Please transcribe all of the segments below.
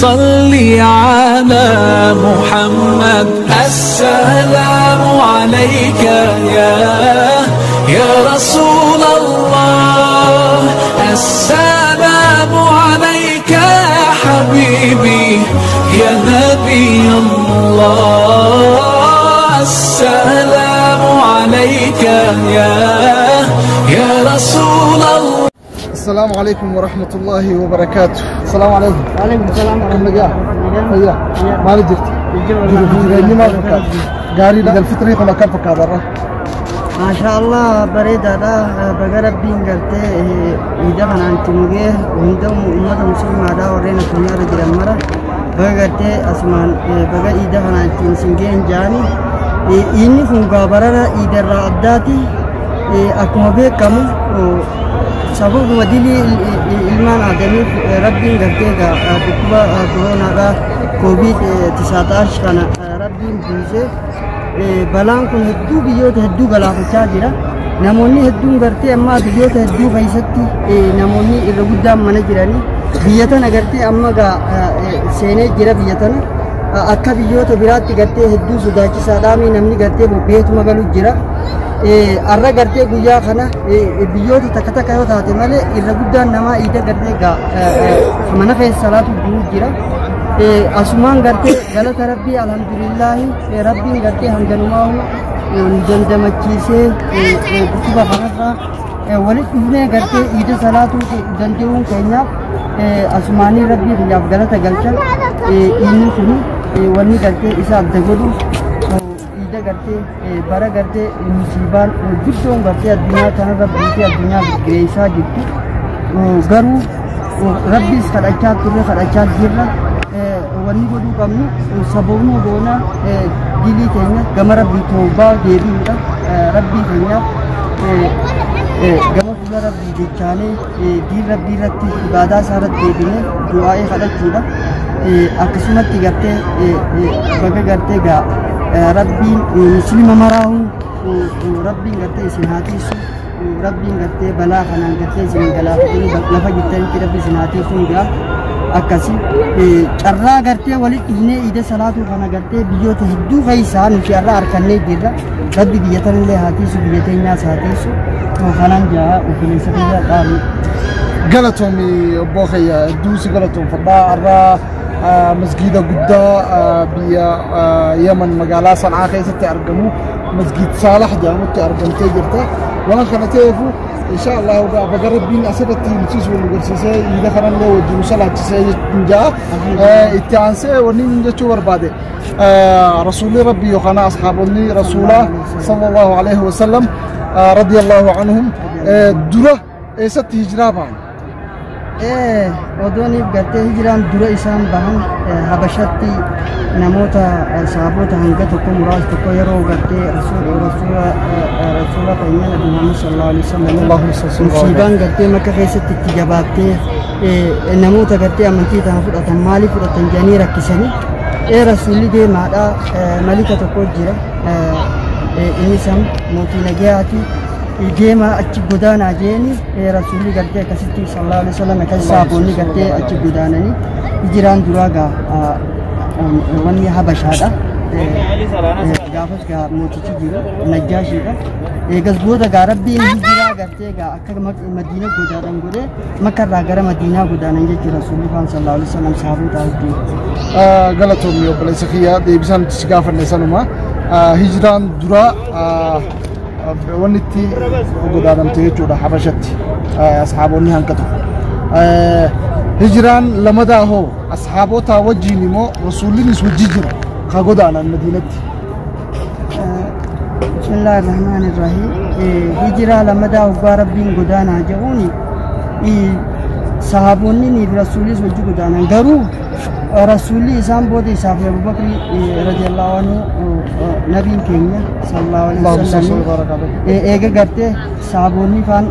صلي على محمد. السلام عليك يا رسول الله، السلام عليك يا حبيبي يا نبي الله، السلام عليك يا رسول الله. السلام عليكم ورحمة الله وبركاته. السلام عليكم. وعليكم السلام ورحمة الله. هيا ما جرت قاري الفطري كنا كم فكادرة. ما شاء الله بريد هذا بقرب بين قلت إذا كان أنت مجيه وعندهم أمة مسلمة هذا ورينا كنيا رجل مرة بقرت أسمان بقى إذا كان أنت سنجين جاني إني كن قابرة إذا رعداتي أكمل بكم سبب مدلي إلمان آدمي ربي قلت بكبا كورونا را كوفيد 19 كان ربي بيجي balaan kun hedduu biyyoota hedduu galaafachaa jira. Namoonni hedduun gartee amma biyyoota hedduu keessatti namoonni irra guddaan mana jiranii biyya tana gartee amma seenee jira biyya tana akka biyyoota biraatti gartee hedduu sodaachisaadhaami namni gartee bobbeetuma galu jira. Arra gartee guyyaa kana biyyoota takka takka yoo taate malee irra guddaan namaa iida gartee mana keessa salaatu jiru jira. Asumaan gartee galata rabbii alhamdulillahi rabbiin gartee hanganumaa nu dandamachiisee dhukkuba kanarraa walitti dhufnee gartee iida salaatuu danda'uun keenyaaf asumaanii rabbii keenyaaf galata galchan. Inni kun wanni gartee isa adda godhu iida gartee bara gartee musiibaan guddoon gartee addunyaa kanarra buutee addunyaa gireessaa jirtu garuu rabbiis kadhachaa turre kadhachaa jirra. Wanni godhuu qabnu sababnuu goona dilii keenya gama rabbii toobaa deebi'uudha. Rabbii keenyaaf gama fuula rabbii jechaanee diin rabbii irratti ibaadaa isaa irratti deebinee du'aa'ee kadhachuudha. Akkasumatti gartee baga gartee gaa rabbiin muslima maraa'uun rabbiin gartee isin haa tiisu. Rabbiin gartee balaa kanaan gartee isin galaafatanii lafa jirtanitti rabbi isin haa tiisuun gaa akkasi carraa gartee walitti dhufnee iida salaatuu kana gartee biyyoota hedduu keessaa nuti har'a harkannee jirra. Rabbi biyya tanallee haa tiisu, biyya teenyaas haa tiisu. Kanaan jaa obboleessa kiyya dhaabu. Galatoomi obbo Kiyya hedduu si galatoomfadhaa. Har'a masgiida guddaa biyya Yaman magaalaa Sanaa keessatti argamu masgiid Saalax jedhamutti argamtee jirta. Waan kana ta'eefu إن شاء الله بجرب بين أسرتي نسيس والمجرسيسة إذا خلنا لو جلوس على تسعة جاء التعنسة ونين جتوا بربادة رسول ربي وخنا أصحابني رسوله صلى الله عليه وسلم رضي الله عنهم درة ست هجرة بان ودوني بقت هجران درة إسام بهن هبشتي نموت صحابوت هنگتكم راستكم يرو قد رسول رسول رسول الله نبي محمد صلى الله عليه وسلم اللهم صل وسلم مصيبان قد مكة خيست التجابات نموت قد أمنتي تنفر أتمالي فرتنجاني ركسني رسولي دي مادا ملكة تقول إني سم موتي نجاتي ديما أتش غدانا جيني رسولي قد كستي صلى الله عليه وسلم كسابوني قد أتش غدانني هجران دراغا wanni Habashaadha. Gaafas gaa mootichi jiru Najjaashiidha. Eegas booda gaa rabbiin hijiraa gartee gaa akka Madiina godaanan godhee Makkarraa gara Madiinaa godaanan jechuudha Rasuulli faan sallallahu alaihi wasallam sahaboota wajjin. Galatoomi obboleessa kiyya deebisaan nuti si gaafanne sanuma. Hijiraan dura wanni itti godaanamte jechuudha Habashatti asxaabonni hanqa tokko. Hijiraan lamadaa hoo asxaabota wajjin immoo rasuullinis wajji jira ka godaanan Madiinatti. Bismillaahi Rahmaani Rahiim. Hijiraa lamadaa hoggaa rabbiin godaanaa jedhuuni sahaabonni fi rasuulis wajji godaanan garuu rasuulli isaan booda isaa fi Abubakri radiyallahu anhu nabiin keenya sallallahu alaihi wasallam eega gartee sahaabonni faan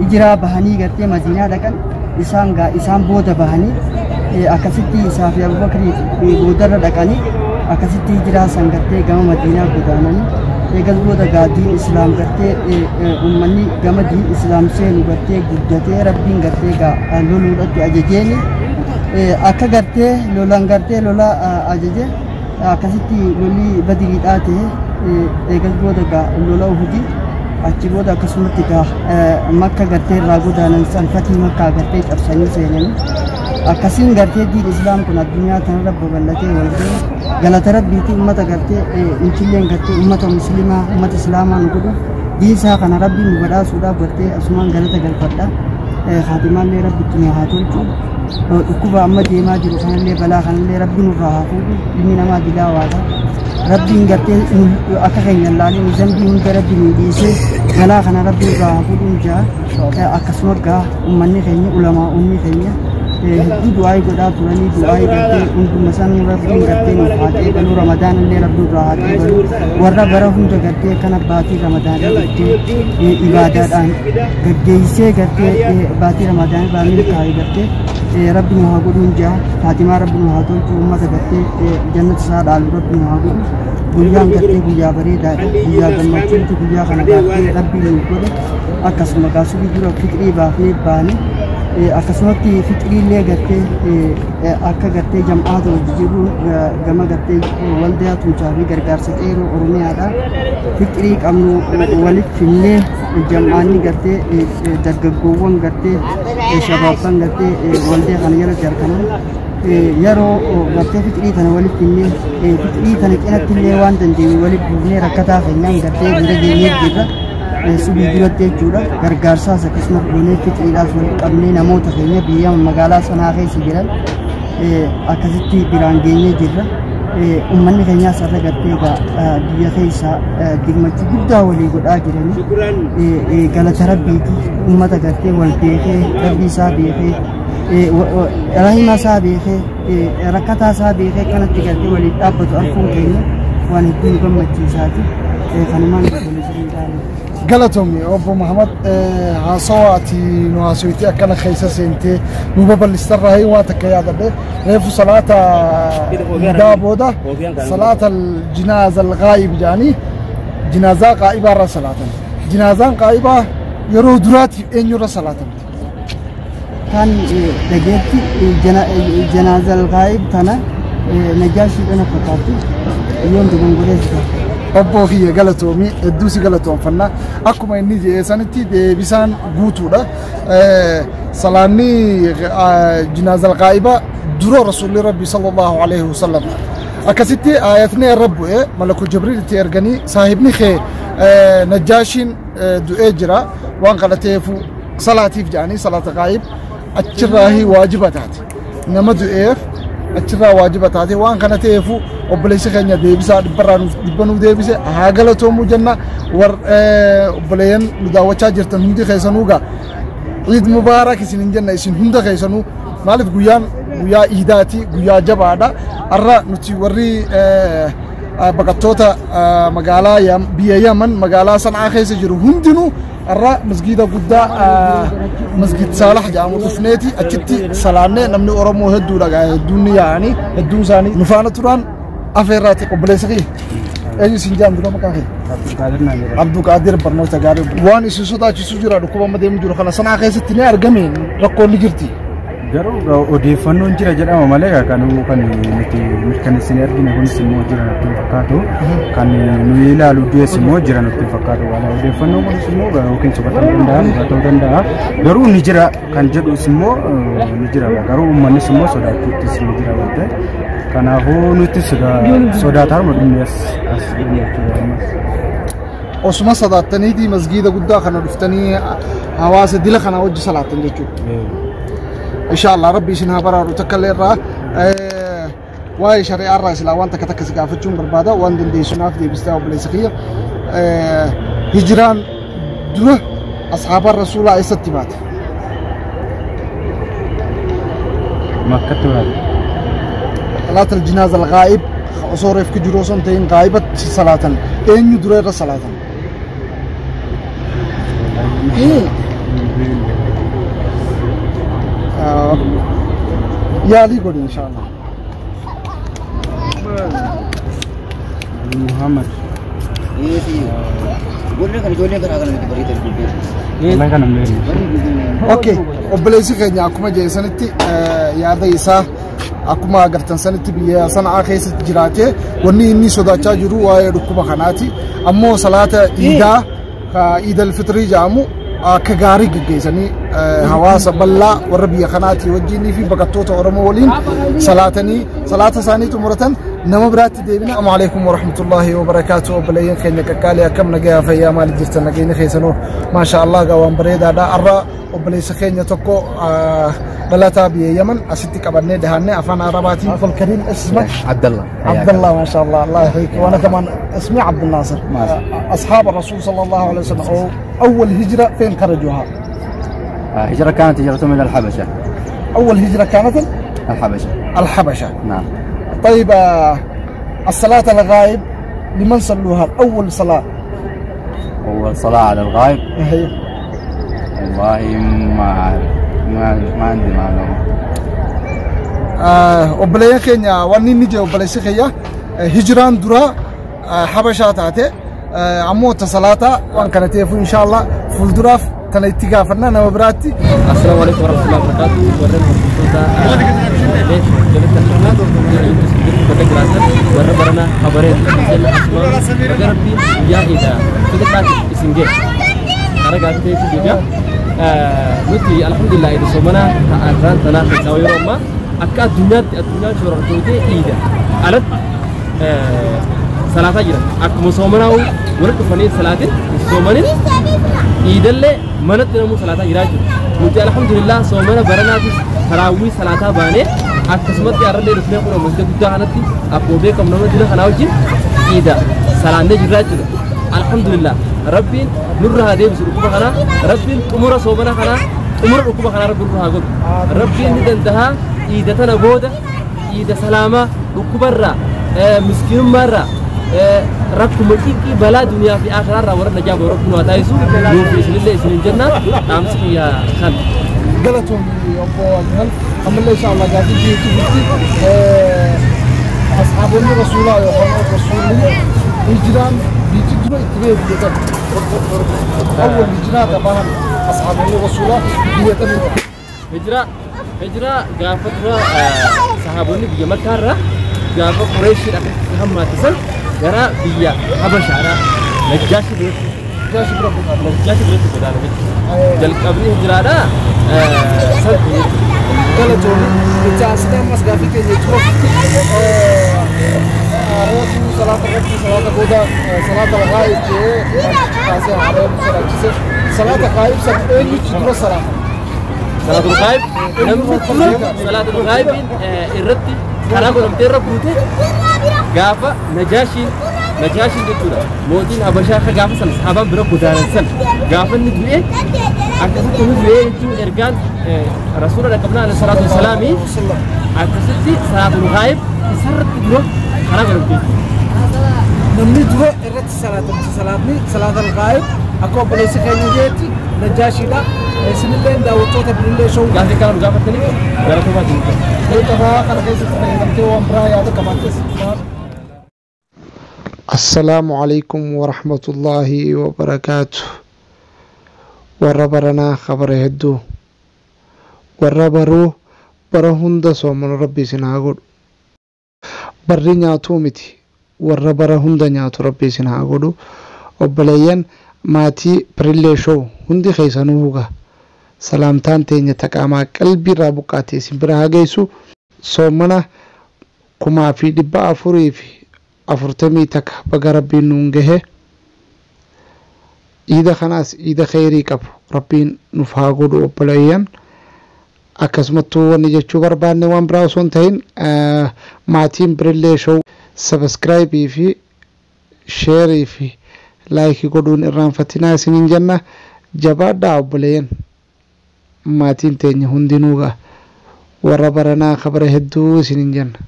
hijiraa bahanii gartee Madiinaa dhaqan isaan gaa isaan booda bahanii akkasitti isaa fi Abubakri boodarra dhaqanii akkasitti hijiraa san gartee gama Madiinaa godaananii eegas booda gaa diin islaam gartee uummanni gama diin islaam seenu gartee guddatee rabbiin gartee gaa loluudhatti ajajeeni Akka gartee lolaan gartee lola ajaje akkasitti lolli Badiriidhaa ta'e. Eegas booda gaa lola Uhudii, achi booda akkasumatti gaa Makka gartee irraa godaanan san, fatii Makkaa gartee cabsanii seenanii, akkasiin gartee diin Islaam kun addunyaa tanarra babal'atee wal ga'e. Galata Rabbiitii ummata gartee inchilleen gartee ummata Muslimaa, ummata Islaamaa nu godhu, diin isaa kana Rabbiin nu badhaasuudhaaf gartee asumaan galata galfadha. Khaatimaallee Rabbitti nu haa tolchu. Dhukkuba amma deemaa jiru kanallee, balaa kanallee Rabbi nurraa haa fuudhu. Ilmi namaa dilaa waata. Rabbiin gartee akka keenya ilaalee nu zambii hunda Rabbi nu dhiisee balaa kana Rabbi nurraa haa fuudhu jaa. Akkasuma gaa ummanni keenya, ulamaa ummi keenya hedduu du'aayii godhaa turanii, du'aayii gartee hunduma isaan Rabbiin gartee nuuf haa qeebalu. Ramadaan illee Rabbi nurraa haa qeebalu. Warra bara hunda gartee kana baatii Ramadaanii dhuftee ibaadaadhaan gaggeessee gartee baatii Ramadaanii irraa milkaa'e gartee Rabbi nu haa godhuun jaa. Faatimaa Rabbi nu haa tolchu. Uummata gartee jannata isaa dhaalu Rabbi nu haa godhu. Guyyaan gartee guyyaa bareedaadha, guyyaa gammachuuti. Guyyaa kana gartee Rabbi nu godhe. Akkasuma gaasubii dura fixrii baafnee baane, akkasumatti fixriillee gartee akka gartee jam'aata hojii jiru gama gartee Waldaa Tumsaa fi Gargaarsa Qeerroo Oromiyaadha. Fixrii qabnu walitti finnee jam'aanni gartee dargaggoowwan gartee shabaabban gartee waldaa kana jalatti argaman yeroo gartee fixrii tana walitti finnee, fixrii tana cinatti illee waan dandeenye walitti buufnee rakkataa keenyaan gartee bira geenyee jirra. Subii duratti jechuudha, gargaarsaas akkasumas goonee fixriidhaas walitti qabnee namoota keenya biyya magaalaa Sanaa keessa jiran akkasitti biraan geenyee jirra. Uummanni keenyaas irra gartee egaa biyya keessa dirmachuu guddaa walii godhaa jiranii, galata Rabbiiti. Uummata gartee wal beekee, Rabbii isaa beekee, rahima isaa beekee, rakkataa isaa beekee kanatti gartee waliif dhaabbatu arguun keenya waan hedduu nu gammachiisaati. Kanumaan obboleessa. Galatoomi obbo Muhammad. Haasawaa ati nu haasoyti akkana keessa seentee nu babal'istarraa waan takka yaadadhe. Reefu salaata iidaa booda salaata jinaaza alghaa'ib jedhanii jinaazaa qaa'ibaa irra salaatan. Jinaazaan qaa'ibaa yeroo duraatiif eenyurra salaatamte? Kan dhageetti janaazal ghaa'ib tana Najaashiidhaan fakkaatti, yoon dogongoreessa. Obbo kiyya, galatoomii, hedduu si galatoomfanna. Akkuma inni jedhe sanitti deebisaan guutuudha. Salaanni jinaazal qaa'ibaa dura Rasuulli Rabbi sallallahu alaihi wasallam akkasitti ayatni irra bu'ee malaku Jibriil itti erganii, saahibni kee Najaashiin du'ee jira, waan kana ta'eefu salaatiif jedhanii, salaata qaa'ib achirraa waajiba taate, nama du'eef achirraa waajiba taate. Waan kana ta'eefu obboleessi keenya deebisaa dhibbarraa nuuf dhibba nuuf deebise, haa galatoomuu jenna. War obboleeyyan nu daawwachaa jirtan hundi keessanuu gaa Iid Mubaarak isin hin jenna isin hunda keessanuu. Maaliif guyyaan guyyaa iidaati, guyyaa jabaadha. Har'a nuti warri baqattoota magaalaa biyya Yaman, magaalaa Sanaa keessa jiru hundinuu har'a masgiida guddaa Masgid Saalax jedhamu dhufneeti achitti salaannee. Namni Oromoo hedduudha, hedduun ni yaa'anii, hedduun isaanii nu faana turan afeerraati. Obboleessa kiyya, eenyu isin jedhan dura maqaa kee? Abdulqaadir. Barnoota gaarii. Waan isin sodaachisu jira? Dhukkuba amma deemu jiru kana Sanaa keessatti ni argame, rakkoon ni jirti. Garuu odeeffannoon jira jedhama malee kan nuti mirkaneessinee argine kunis immoo jira natti hin fakkaatu. Kan nuyi ilaalu dhiyeessu immoo jira natti hin fakkaatu. Waan odeeffannoon kunis immoo yookiin soba ta'uu danda'a, dhugaa ta'uu danda'a. Garuu ni jira kan jedhus immoo ni jira. Garuu uummannis immoo sodaachuuttis ni jira waan ta'eef. Kanaafuu nuti sodaataa dhumne as dhumne jechuudha. Osuma sodaattaniiti masgiida guddaa kana dhuftanii hawaasa dila kana wajji salaattan jechuudha. Inshallah Rabbi isin haa baraaru. Takka illee irraa waa'ee shari'aa irraa silaa waan takka takka si gaafachuun barbaada, waan dandeessu naaf deebistaa obboleessa kiyya. Hijiraan dura asxaabaan Rasuulaa eessatti baate? Makkatti baate. Salaata aljinaaza alghaa'ib osoo reefki jiru osoo hin ta'in ghaa'ibatti salaatan, eenyu dura irra salaatan? Yaalii godhi inshallah. Muhammad. Ijoollee kana ijoollee kana kana miti bareeda dubbii. Wallahi kana hin beeknu. Okay, obboleessi keenya akkuma jedhe sanitti yaada isaa akkuma agartan sanitti biyya Sana'aa keessatti jiraate wanni inni sodaachaa jiru waa'ee dhukkuba kanaati. Ammoo salaata iidaa ka iidal fitrii jedhamu akka gaarii geggeessanii hawaasa bal'aa warra biyya kanaatii wajjinii fi baqattoota Oromoo waliin salaatanii salaata isaanii xumuratan nama biraatti deebina. Assalamu alaikum warahmatullahi wabarakaatu. Obboleeyyan keenya qaqqaalee akkam nagayaa fayyaa maali jirtan nageenya keessanoo maasha Allah gaa waan bareedaadha. Arra obboleessa keenya tokko dhalataa biyya Yaman asitti qabannee dhahanne afaan Arabaatiin Falkariin isma عبد الله. عبد الله ما شاء الله الله يحييك. وانا كمان اسمي عبد الناصر. اصحاب الرسول صلى الله عليه وسلم أو اول هجره فين خرجوها؟ هجرة كانت هجرتهم إلى الحبشة. اول هجره كانت الحبشة. الحبشه. نعم. طيب الصلاه الغائب لمن صلوها اول صلاه؟ أول صلاة على الغائب هي والله ما أعرف ما عندي معلومة. Obboleeyyan keenya wanni inni jedhu obboleessi keenya hijiraan dura Habashaa taate ammoo ta salaataa waan kana ta'eef inshallah fuulduraaf tana itti gaafannaa nama biraatti. Assalamu alaikum warahmatullahi wabarakatuh. Warreen hordoftoota jalatti bakka jiraatan warra barana kabareen jenna asumaan baga rabbiin guyyaa iida fixaati isin ga'e. Kara gaaffii ta'etu jira. Nuti alhamdulillah iida soomanaa ta'arraan tanaa keessaa yeroo ammaa akka addunyaatti addunyaan shorortootee iida alatti salaataa jiran akkuma soomanaa walitti dhufanii salaatin soomanin iidallee manatti namuu salaataa jiraa jiru. Nuti alhamdulillah soomana baranaatis taraawwii salaataa baanee akkasumatti har'allee dhufnee kun masjida guddaa kanatti akkuma beekamu nama dina kanaa wajjin iida salaannee jirraa jechuudha. Alhamdulillah rabbiin nurra haa deebisu dhukkuba kanaa, rabbiin xumura soomana kanaa xumura dhukkuba kanaa rabbiin nurra haa godhu. Rabbiin ni dandahaa iida tana booda iida salaamaa dhukkubarraa miskiinummaarraa rakkuma xiqqii balaa duniyaa fi akhiraarraa warra najaa ba'u rabbiin haa taasisu nuuf isinillee isinin jenna dhaamsi kiyya kan. Galatoomii obbo Ajmal. Ammallee inshallah gaafii jirutti asxaabonni rasuulaa yookaan rasuulli hijiraan biyyi dura itti ba'e biyya kam? Awwal hijiraa tabahan asxaabonni rasuulaa biyya kamii? Hijiraa gaafa dura sahaabonni biyya Makkaarraa gaafa Qureeshiin akkasitti hammaatisan gara biyya Habashaadhaa Najjaashi biratti Najjaashi bira godaana. Najjaashi biratti godaana jechuudha. Jalqabni hijiraadhaa san jechuudha. Galatoomii itti aansinee ammas gaafii keenya jechuudha. Reefu salaata irratti salaata booda salaata ghaayib jedhee kaasee haadha salaachise. Salaata ghaayib san eenyutti dura salaata? Salaatul ghaayib namni dura salaatul ghaayibiin irratti karaa godhamtee irra buute gaafa Najaashiin jechuudha. Mootiin Habashaa akka gaafa sana sahaabaan bira godaanan san gaafa inni du'e akkasitti inni du'e jechuun ergaan rasuula dhaqqabnaa alayhi salaatu wassalaamii akkasitti salaatul ghaayib isarratti dura karaa godhamte jechuudha. Namni dura irratti salaatamti salaatni salaatal ghaayib akka obboleessi keenya jeetti Najaashiidha. Isinillee daawwattoota Birillee Show Gaaffii kana nu gaafattaniif galatoomaa jiru. Carraa kana keessatti fayyadamtee waan biraa yaada qabaattes. Assalaamu alaikum warahmatullaahi wabarakaatu. Warra baranaa khabara hedduu warra baruu bara hunda soomanu rabbi isin haa godhu. Barri nyaatuu miti warra bara hunda nyaatu rabbi isin haa godhu. Obboleeyyan maatii Birillee Show hundi keessanuu huga salaamtaan teenya taqaamaa qalbii irraa buqqaate isin bira haa geessu. Soomana 1441 baga rabbiin nuun gahe. Iida kanaas iida kheyrii qabu rabbiin nuuf haa godhu obboleeyyan. Akkasumattuu wanni jechuu barbaanne waan biraa osoo hin ta'in maatiin Birillee Show sabiskiraayibii fi sheerii fi laayikii godhuun irraanfatinaa isiniin jenna. Jabaadhaa obboleeyyan maatiin teenya hundinuu gaa warra baranaa kabara hedduu isiniin jenna.